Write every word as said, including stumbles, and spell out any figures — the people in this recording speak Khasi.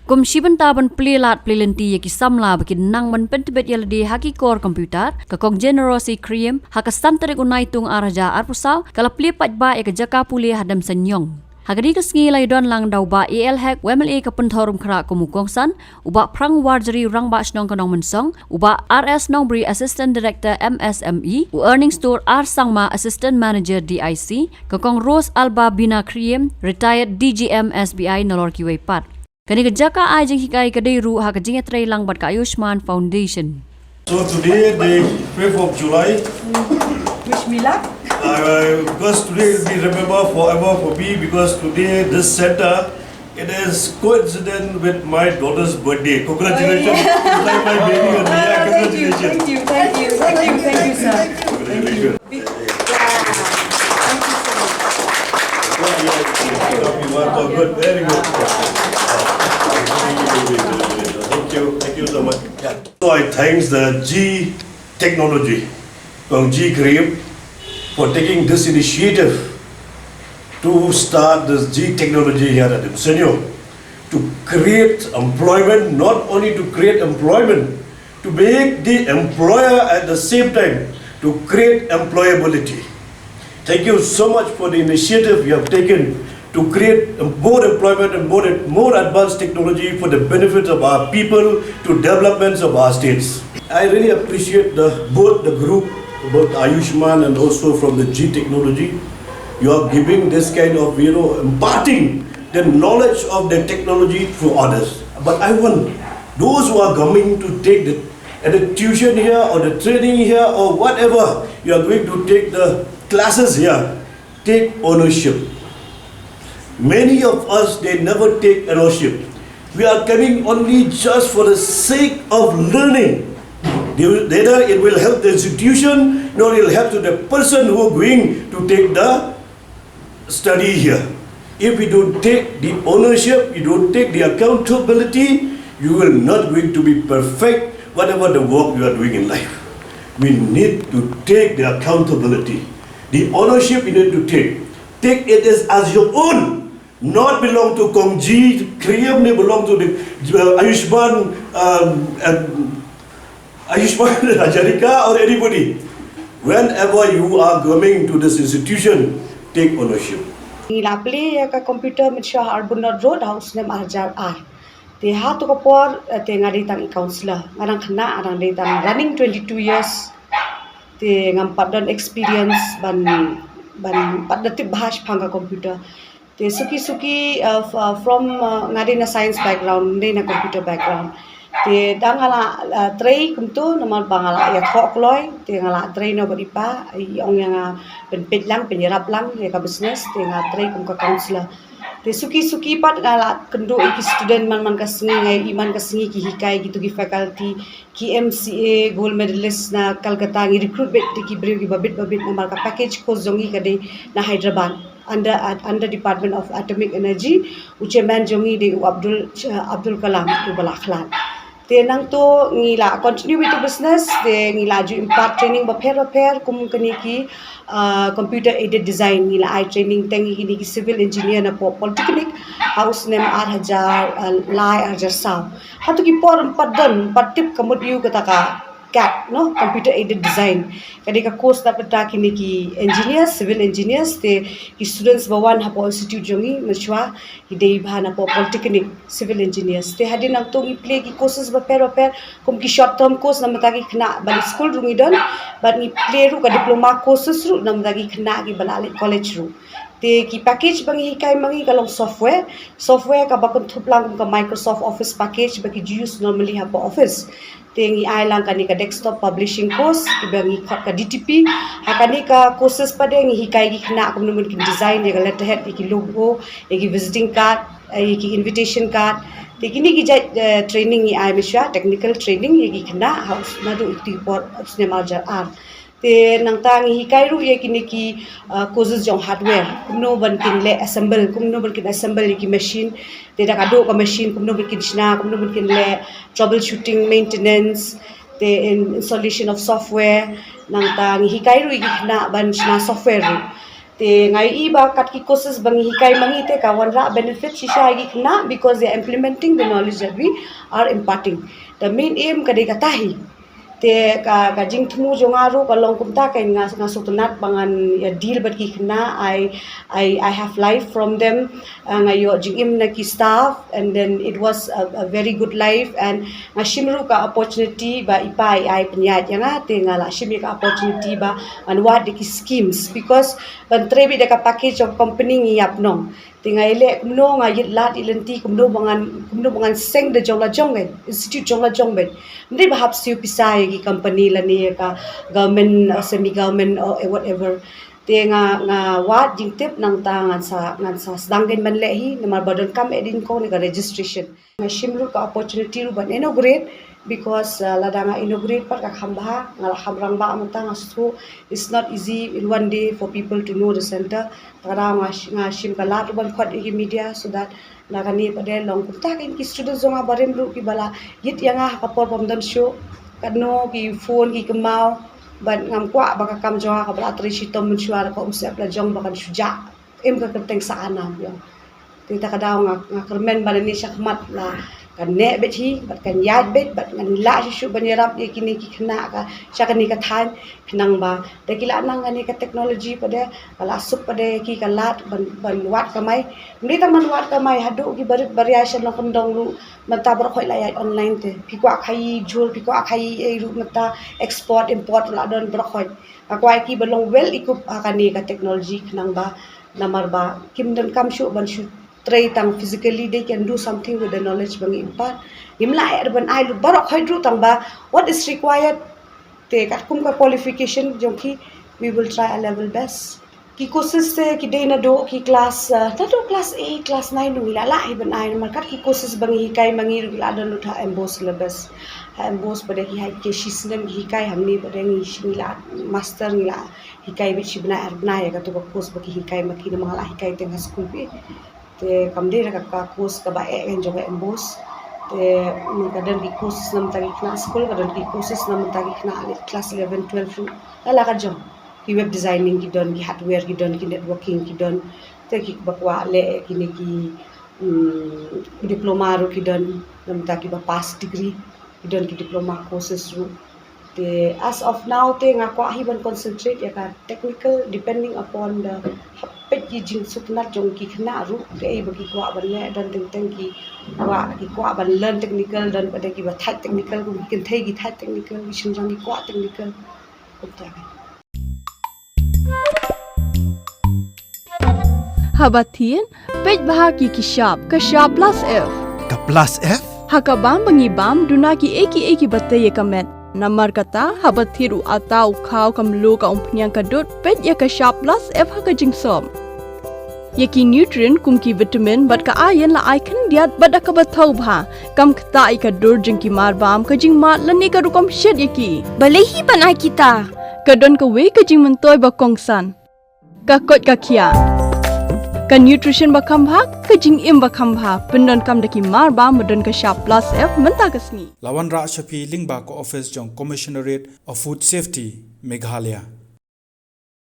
Kum shi bynta ban plie lad plie lynti ïa ki samla ba kin nang ban pyntbit ïa lade ha ki kor computer, ka Kong Generosi Kriem, ha ka san tarik u Naitung ar hajar arphew saw, ka la plie paidbah ïa ka jaka pule ha Demseiñiong. Ha kane ka sngi la ïadon lang da u Bah A L Hek, u M L A ka Pynthorumkhrah kum u kongsan, u Bah Phrang Warjri, Rangbah Shnong ka Nongmynsong, u Bah R S Nongbri, Assistant Director M S M E, u Earning Store R Sangma, Assistant Manager D I C, ka Kong Rose Alba Bina Kriem, Retired D G M S B I, nalor kiwei pat. Kane ka jaka ai jinghikai ka dei ruh ha ka jingïatreilang bad ka Ayushman Foundation. So today, the fifth of July, wish me luck. Uh, because today will be remember forever for me, because today this center, it is coincident with my daughter's birthday. Congratulations. Oh, yeah. It's like my baby only. Yeah, thank you, congratulations. Thank you, thank you, thank you, thank you, sir. Congratulations. Big, yeah. Thank you so much. Very good. Thank you. Thank you so much. Yeah. So I thanks the G Technology, Kong G Kriem, for taking this initiative to start this G Technology here at Demseiñiong to create employment, not only to create employment, to make the employer at the same time to create employability. Thank you so much for the initiative you have taken to create more employment and more, more advanced technology for the benefit of our people, to developments of our states. I really appreciate the, both the group, both Ayushman and also from the G Technology. You are giving this kind of, you know, imparting the knowledge of the technology to others. But I want those who are coming to take the, at the tuition here or the training here or whatever you are going to take the classes here, take ownership. Many of us, they never take ownership. We are coming only just for the sake of learning. They will- Neither it will help the institution, nor it will help to the person who are going to take the study here. If we don't take the ownership, you don't take the accountability, you will not going to be perfect whatever the work you are doing in life. We need to take the accountability. The ownership you need to take. Take it as, as your own. Not belong to Kong G Kriem, they belong to the uh, Ayushman, um, and Ayushman Hazarika or anybody. Whenever you are coming to this institution, take ownership. Ngi la plie ïa ka computer mynshuwa ha Arbuthnot Road ha u snem ar hajar ar. Te ha tu ka por, eh, te nga dei tang i counselor. Nga dang khynnah, nga dang dei tang running twenty-two years. Te ngam pat don experience ban, ban pat da tip bha shaphang ka computer. Te suki suki, uh, f- uh, from, uh, nga dei na science background, dei na computer background. Te da nga la, uh, trei kumto namar ba nga la ïathoh kloi, te nga la trei na bad i pa, i ong ïa nga pynpeit lang, pynïarap lang ïa ka business, te nga trei kum ka counselor. Te suki suki pat nga la kynduh ïa ki student man man ka sngi, nga i man ka sngi ki hikai kito ki faculty, ki M C A gold medalist na Calcutta, ngi recruit beit ïa ki briew kiba bit ba bit namar ka package course jong ngi ka dei na Hyderabad under under Department of Atomic Energy. U chairman jong ngi dei u Abdul, uh, Abdul Kalam, u ba la khlad. Te nangto ngi la continue with the business, te ngi la ju impart training bapher bapher kum kane ki, uh, computer aided design, ngi la ai training teng ïa kine ki civil engineer na po- polytechnic ha u snem ar hajar, uh, lai, ar hajar saw. Ha tu ki por ym pat don, ym pat tip ka mut ïa kata ka CAT, no, computer aided design. Ka dei ka course na bynta kine ki engineers, civil engineers, te ki students ba wan hapoh institute jong ngi mynshuwa ki dei bha na polytechnic, civil engineers. Te hadien nangto ngi plie ki courses bapher bapher, kum ki short term course na bynta ki khynnah ba leit skul ruh ngi don, bad ngi plie ruh ka diploma courses ruh na bynta ki khynnah kiba la leit college ruh. Te ki package ba ngi hikai ma ngi ka long software, software kaba kynthup lang kum ka Microsoft Office package ba ki ju use normally hapoh office. Te ngi ai lang kane ka desktop publishing course, kiba ngi khot ka D T P. Ha kane ka courses pat de ngi hikai ki khynnah kumno ban kin design ïa ka letterhead, ïa ki logo, ïa ki visiting card, eh, ïa ki invitation card. Te kine ki jait, eh, training ngi ai mynshuwa, technical training ïa ki khynnah ha u s- naduh ïa ki por u snem ar hajar ar. Te nangta ngi hikai ruh ïa kine ki, uh, courses jong hardware. Kumno ban kin leh assemble, kumno ban kin assemble ïa ki machine. Te da ka duh ka machine, kumno ban kin shna, kumno ban kin leh troubleshooting, maintenance, te in- installation of software. Nangta ngi hikai ruh ïa ki khynnah ban shna software ruh. Te nga ïohi ba kat ki courses ba ngi hikai ma ngi te ka wanrah benefit shisha ïa ki khynnah because they are implementing the knowledge that we are imparting. The main aim ka dei kata hi. Te ka, ka jingthmu jong nga ruh ka long kumta, ka nga, nga sngewtynnat ba ngan ïa deal bad ki khynnah. I, I, I have life from them. Uh, nga ïoh jingim na ki staff, and then it was a, a very good life, and nga shim ruh ka opportunity ba i pa i ai pynïaid ïa nga, te nga la shim ïa ka opportunity ba ngan wad ïa ki schemes, because ban trei beit da ka package of company ngi ïap nong. Te nga ïaleh kumno, nga ïit lad ïit lynti kumno ba ngan, kumno ba ngan seng da jong la jong eh, institute jong la jong beit. Ym dei ba hap siew pisa ïa ki company lane ïa ka government or semi government or whatever. Te nga, nga wad jingtip, nangta ngan sa, ngan sa sdang kein ban leh hi, namar ba donkam eh dei ko ne ka registration. Nga shim ruh ka opportunity ruh ban inaugurate, because uh, lada nga inaugurate pat ka kham bha, nga la kham rangbah mynta, nga sngewthuh it's not easy in one day for people to know the center. Te ka daw nga sh-, nga shim ka lad ruh ban khot ïa ki media, so that na kane pat de long kumta, ki students jong nga barim ruh kiba la ïit ïa nga ha ka por bym don shuh, katno ki phone ki kynmaw. Bad ngam kwah ba ka kam jong nga kaba la trei shitom mynshuwa da ka umsyep la jong ba kan shu jah im ka kyrteng sah ha nam jong. Te ta ka daw nga, nga kyrmen ba lane shakhmat la kan neh beit hi, bad kan ïaid beit, bad ngan lah shuh shuh ban ïarap ïa kine ki khynnah ka sha kane ka thaiñ. Khnang ba da ki la nang kane ka technology pat de, ka la suk pat de ki ka lad ban, ban wad kamai. Ym dei tang ban wad kamai, haduh ki barit baria sha nongkyndong ruh mynta baroh khoit la ïaid online te. Phi kwah khaii jhur, phi kwah khaii ei ruh mynta, export import la don baroh khoit. Nga kwah ïa ki ba long well equipped ha kane ka technology, khnang ba namar ba kim donkam shuh ban shu trei tang physically, they can do something with the knowledge ba ngi impart. Ngim lah eh ban ai lut baroh khoit ruh, tang ba what is required, te katkum ka qualification jong ki, we will try our level best. Ki courses te ki dei naduh ki class, uh, naduh class eight, class nine ruh ngi la lah hi ban ai, namar kat ki courses ba ngi hikai ma ngi ruh ki la don lut ha MBOSE syllabus. Ha MBOSE pat de ki hai, ki shisnem ki hikai, hangne pat de ngi shi, ngi la master, ngi la hikai beit shi bnai ar bnai ïa kato ka course ba ki hikai ma ki, namar nga la hikai teng ha skul beit. Te kam dei da ka, ka course kaba eh kan jong ka MBOSE. Te ka don ki courses na bynta ki khynnah skul, ka don ki courses na bynta ki khynnah class eleven, twelve ruh. La la ka jong ki web designing ki don, ki hardware ki don, ki networking ki don. Te kiba kwah leh kine ki, mm, diploma ruh ki don, na bynta kiba pass degree ki don, ki diploma courses ruh. Te as of now te nga kwah hi ban concentrate ïa ka technical, depending upon the, hapdeng ki jingsngewtynnat jong ki khynnah ruh, kaei ba ki kwah ban leh. Don teng teng ki kwah, ki kwah ban learn technical, don pat de kiba thait technical, kum ki kynthei ki thait technical, ki shynrang ki kwah technical. Kumta. Haba thied, peit bha ki ki shap, ka shap plus F. Ka plus F? Ha ka bam ba ngi bam, duna kiei kiei kiba tei ïa ka met. Namar kata, haba thied u atta, u khaw, ka mluh, ka umphniang, ka dud, peit ïa ka shap plus F ha ka jingsop. Ïa ki nutrient kum ki vitamin bad ka iron la ai khyndiat bad da kaba thaw bha. Kam ktah ïa ka dur jong ki marbam, ka jingmad lane ka rukom shet ïa ki. Balei hi ban ai kita? Ka don kawei ka jingmyntoi ba kongsan. Ka koit ka khiah. Ka nutrition ba kham bha, ka jingim ba kham bha. Pyndonkam da ki marbam ba don ka shap plus F mynta ka sngi. La wanrah sha phi lyngba ka office jong Commissionerate of Food Safety, Meghalaya.